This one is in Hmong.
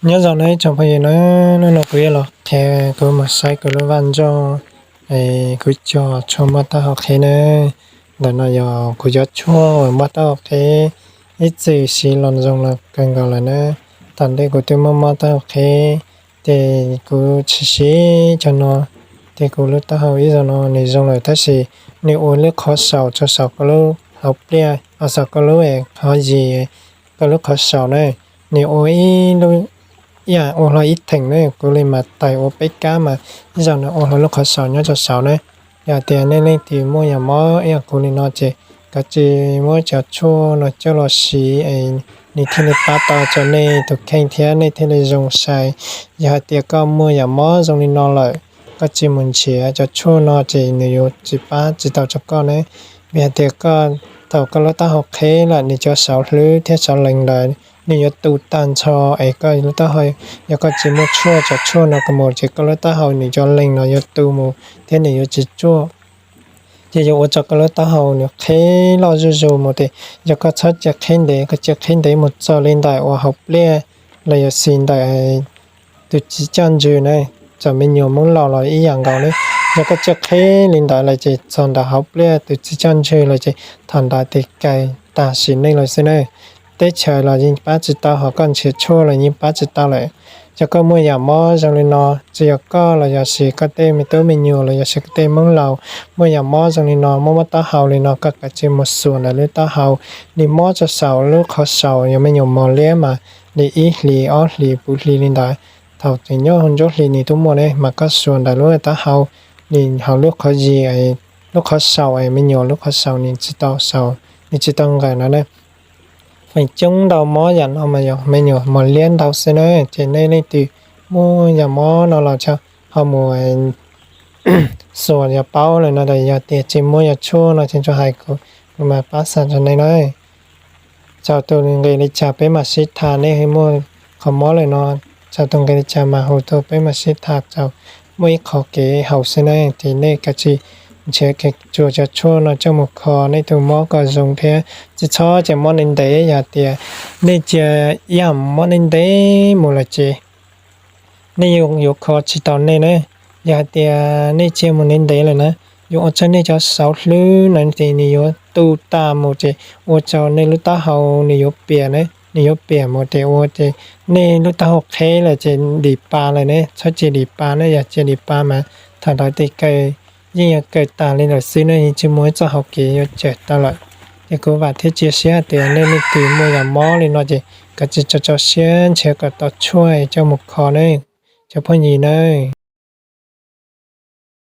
Nyob zoo na ib tsoom phooj ywg na, hnub no kuv yuav los qhia kuv mus saib kuv lub vaj ntsuag, kuv cog tshuaj muab taub hau qheb na. Ntawm no yog kuv cov tshuaj uas muab taub hau qheb, ib txwm siv los zoo los kawg nkaus lawm na. Thaum ntej kuv twb muab muab taub hau qheb, ces kuv tsis siv cov no, ces kuv lub taub hau ib zaug no nws zoo lawm, tab sis nws ua lub qhov saum rau saum koj lub hauv pliaj, saum koj lub qhov zis, koj lub qhov saum na, nws ua ib lub, ib yam ua hlo ib theem na, kuv li mas tais ua peb kab mas ib zaug nws ua hlo lub qhov saum nyob rau saum na. Yog tias nej leej twg muaj yam mob ib yam kuv li no ces kav tsij muab cov tshuaj no coj los siv es nws thiaj li pab tau rau nej tus kheej thiab nej thiaj li zoo sai. Yog hais tias koj muaj yam mob zoo li no lawm, koj tsis mus nrhiav cov tshuaj no ces nws yuav tsis pab tsis tau rau koj na. Vim hais tias koj, thaum koj lub taub hau qheb lawm nws cov saum hlwb thiab saum lees ntawd nws yuav tu tag nrho, es koj lub taub hau, yog koj tsis muaj tshuaj, cov tshuaj no koj mus ces koj lub taub hau nws cov lees no yuav tu mus thiab nws yuav tsis tsuaj, ces yuav ua rau koj lub taub hau nws qheb loj zuj zus mus ces yog koj txhob cia qheb ntev, koj cia qheb ntev mus txog li ntawm uas hauv pliaj los yog xis ntawm tus txiv coj ntswg na, txawm me nyuam Hmoob laus los ib yam nkaus na. Yog koj cia qheb li ntawd lawm ces txog ntawm hauv pliaj tus txiv coj ntswg lawm ces thaum ntawd tes kais tag sim neej lawm xwb na. Teb chaws los yeej pab tsis tau, ho koj nrhiav tshuaj los yeej pab tsis tau lawm. Yog koj muaj yam mob zoo li no, tsis yog koj los yog sis koj tej me tub me nyuam los yog sis koj tej Hmoob laus muaj yam mob zoo li no, muaj mob taub hau li no, koj kav tsij mus xuas ntawm lub taub hau. Nws mob rau saum lub qhov saum, yog me nyuam mos liab mas li ib hlis ob hlis puv hli li ntawd, thaum tseem nyob hauv ntsuab hlis nws twb muaj ne, mas koj xuas ntawm lub taub hau, nws hauv lub qhov zis, lub qhov saum, me nyuam lub qhov saum nws tsis tau saum, nws tsis tau nqaim no na. Feem coob ntau mob yam no mas yog me nyuam mos liab ntau xwb na, ces nej leej twg muaj yam mob no los ho mus xuas yog paub lawm no, yog tias tsis muaj yog tshuaj no ces tsuas hais kuv, kuv mam pab xa rau nej na. Txaus tus nqi li cas peb mam sib tham, nej muaj qhov mob lawm no, txaus tus nqi li cas mas hu tuaj peb mam sib tham, txaus muaj ib qho kev haum xwb na, ces nej kav tsij nrhiav kev tsuas cov tshuaj no coj mus kho nej tus mob kom zoo thiab tsis txhob cia mob ntev ntev. Yog tias nej cia ib yam mob ntev ntev mus lawm ces nej yuav kho tsis tau nej na. Yog hais tias nej cia mus ntev ntev lawm na, yuav ua rau nej cov saum hlwb no ces nws yuav tu tas mus ces ua rau nej lub taub hau nws yuav piam na, nws yuav piam mus ces ua ces nej lub taub hau qheb lawm ces dim pa lawm ne, txhob cia dim pa na, yog cia dim pa mas thaum ntawd tes kawg yeej yuav kawg tas li lawm xwb ne, yeej tsis muaj ib txoj hau kev yuav cawm tau lawm. Ces kuv vam thiab cia siab hais tias nej leej twg muaj yam mob li no ces kav tsij tso tso siab nrhiav kom tau tshuaj coj mus kho na, cov phooj ywg na.